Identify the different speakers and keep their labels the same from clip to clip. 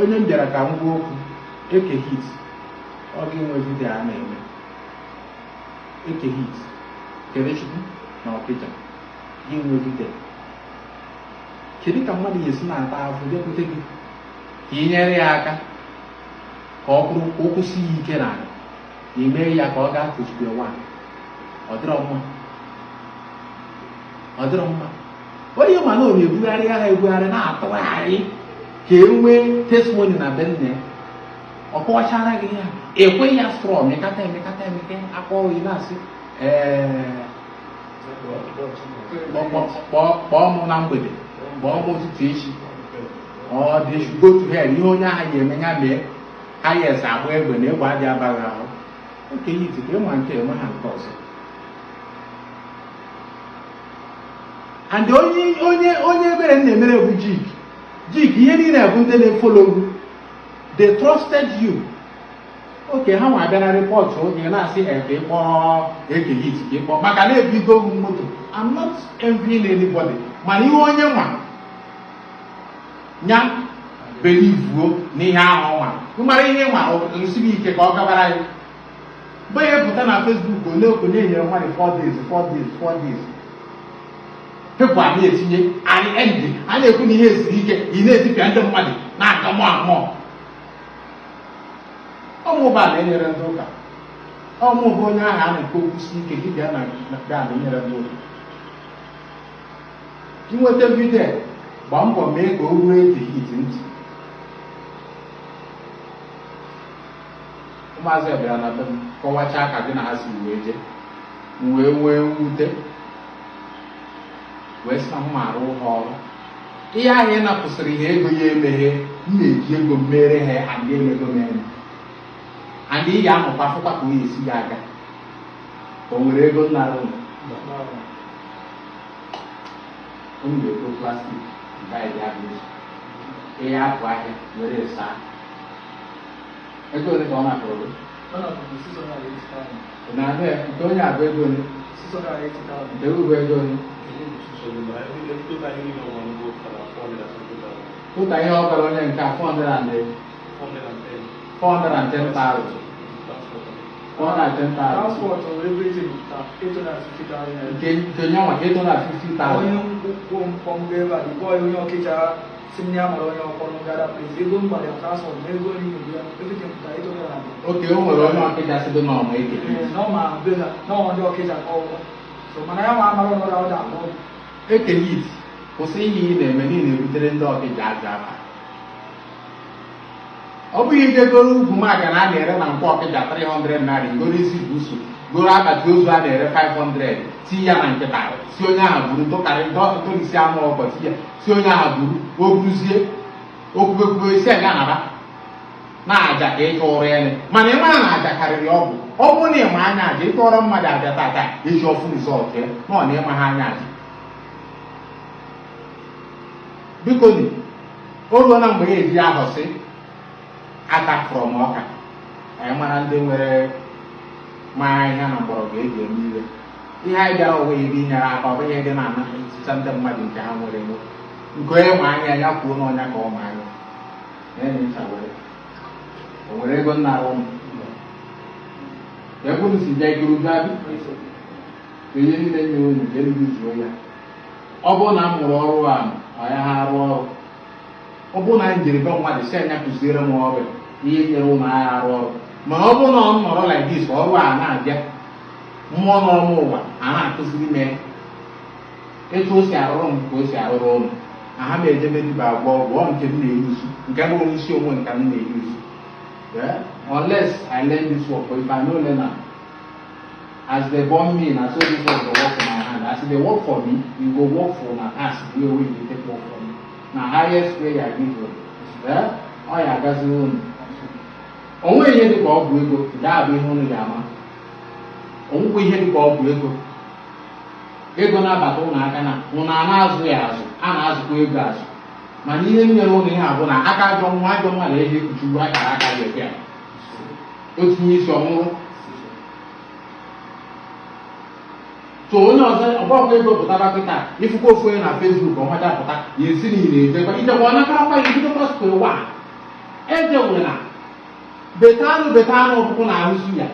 Speaker 1: Onye m bịara ka m gwa okwu, Eke Hit, ọ ga-enwe video a na-eme. Eke Hit, Kelechukwu na Ọkịja ga-enwe video. Kedu ka mmadụ ga-esi na-ata afụ bịakwute gị ka ị nyere ya aka ka ọ bụrụ ka o kwụsị ya ike n'ala, ị mee ya ka ọ gaa to square one? Ọ dịrọ mma, ọ dịrọ mma. Onye ma na ọ na-ebugharị aha ebugharị na-atụgharị ka e nwee testimony na be nne ya, ọ kọwachara gị ya, ekwe ya strọ mekata emekata emeke akpọ gị na-asị, ee, kpọọ m na mgbede, kpọọ m ụtụtụ echi. Ọ dị go to hell. Ihe onye ahụ ga-eme, ya mee. Highest agba egbe na egbe adịghị abaghị ahụ. Okenye iti ka ịma nke enwe ha nke ọzọ. And onye ebere m na-emere bụ Jik. Jik, ihe niile bụ ndị na-efollow, they trusted you. Oke ha nwa abịa na report oge na-asị ka ịkpọọ Eke Hit, ka ịkpọọ maka na ebigo m moto. I'm not envying anybody, mana ihe onye nwa nya believuo n'ihe ahụ nwa mara ihe nwa nsiri ike ka ọ gabara ya mgbe ya pụta na Facebook. Ole okenye nyere mmadụ 4 days, 4 days, 4 days. People a na-etinye anyị endị a na-ekwu na ihe esiri ike, ị na-etipịa ndị mmadụ na-aga mụọ amụọ. Ọmụba na-enyere ndị ụka, ọmụba onye ahụ a na-ekwu okwu si ike gị bịa na bịa na-enyere ndị ụka. Inweta video, gbaa mbọ mee ka o ruo Eke Hit ntị. Ụmụazị bịara na be m kọwachaa ka gị na ha si wee jee, m wee nwee mwute, wee sị na m ma arụ ha ọrụ. Ihe ahụ ị napụsịrị ha ego ya emeghe, m na-eji ego m mere ha andị emego m eme andị. Ị ga-amụkwa afụkwa ka o esi ya aga. O nwere ego nnara ụlọ unu ga-ego plastic divide ya bụ ihe apụ ahịa were saa. Ego ole ka ọ napụrụ gị?
Speaker 2: Ọ na-apụta 680,000.
Speaker 1: Na-anụ ya, nke onye abụ ego ole?
Speaker 2: 680,000.
Speaker 1: Nke ugwu ego ole? Tụta ihe ọ gwara onye nke a, 400 and 410,000, 410,000.
Speaker 2: Transport or everything 850,000.
Speaker 1: Nke nyanwa 850,000.
Speaker 2: Onye nkwụ mkpọmkpọ ebe a, the boy onye Ọkịja si m ya mara onye ọkpọrọ gara place, ego m gbara ya transport na ego nri ya, everything pụtara 800.
Speaker 1: Oke, o nwere onye Ọkịja si dị n'ọma Eke?
Speaker 2: Ee, na ọ ma be ha, na ọ ndị Ọkịja ka ọgwụ so, mana ya nwa amara ọnọdụ ahụ akpọ.
Speaker 1: Eke Hit, kwụsị ihe ị na-eme n'ihi na-ebutere ndị Ọkịja ajọ afa. Ọ bụghị ije goro ugwu maka na a na-ere na Nkwọ Ọkịja 300 naira, goro isi busu, goro akpati ozu a na-ere 500, tinye ya na nkịta, si onye ahụ buru dụkarị dọrisi anụ ọkọ, tinye ya, si onye ahụ buru, o buruzie okwubekwube isi aga naba na aja ka ị chụrụ ya. Mana ị mara na aja karịrị ọgwụ. Ọ bụrụ na ịma anya aja, ịtụọrọ mmadụ aja tata, eji ọfụ result ya na ọ na ịma ha anya aja. Biko ni, o ruo na mgbe ya eji ahọsị ata from ọka, anyị mara ndị nwere ma ahịhịa na mgbọrọgwụ eji eme ihe. Ihe anyị bịara ụwa ebe inyere aka, ọ bụghị ịdị na-ana eticha ndị mmadụ nke ha nwere nwe. Nke onye ma anya ya kwuo n'ọnya ka ọ ma anya ya na were. O nwere ego nnara ụnụ ebe unu si bịa ikuru abi ihe niile nye unu ka elu zuo ya. Ọ bụrụ na m mụrụ ọrụ a, ọ ya ha arụ ọrụ. Ọ bụrụ na anyị jere be mmadụ si anya kụziere m ọrụ, ihe nyere ụmụ agha arụ ọrụ. Mana ọ bụrụ na ọ nọrọ like this, ọrụ a na-abịa, mmụọ nọrọ m ụwa a na-akụziri m ya etu o si arụrụ m ka o si arụrụ ụlọ. Aha m ejebe dibịa agwọ ọgwụ ọ nke m na-eyuzu, nke bụ onye isi onwe nke m na-eyuzu. Yeah? Unless I learn this work, but if I no learn am, as they born me, na so this work dey work for my hand. As e dey work for me, e go work for una as the way wey e dey take work for me. Na highest prayer I give you. Yeah? Ọ ya agaziri unu. O nweghị ihe dị ka ọgwụ ego, nke a bụ ihe unu ga-ama. O nwekwa ihe dị ka ọgwụ ego. Ego na-abata ụnụ aka na ụnụ a na-azụ ya azụ, a na-azụkwa ego azụ. Mana ihe nyere ụnụ ihe a bụ na aka ajọ nwa, ajọ nwa na-eji ekpuchi akara aka ya ebe a. O tinye isi ọnwụrụ. So onye ọzọ ọgbakọ ego pụtara kịta, ifukwa ofu onye na Facebook ọmacha pụta ya esi na ị na-ejekwa ijekwa ọ nakarakwa ya, ibidokwa square one. Eze nwere beta anụ, beta anụ ọkụkụ na ahụzu ya.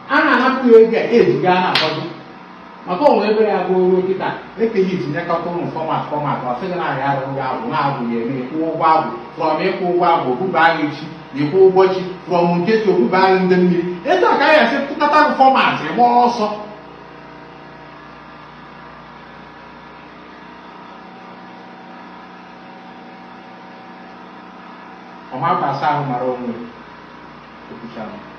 Speaker 1: A na-anapụ ya ego a eji gaa na-akwado maka onwe ebere ya bụ oruo kịta ekeghị itinyekọta ụmụ format format. Ọ sịghị na ahịa arụrụ gị agwụ na-agwụ ya eme ịkwụ ụgwọ agwụ. From ịkwụ ụgwọ agwụ, obuba agha echi, ịkwụ ụgwọ chi. From nke chi, obuba agha ndị mmiri. Etu a ka anyị asị tụkọta gị format, gba ọsọ. Ọma asa ahụ mara onwe ekwuchara.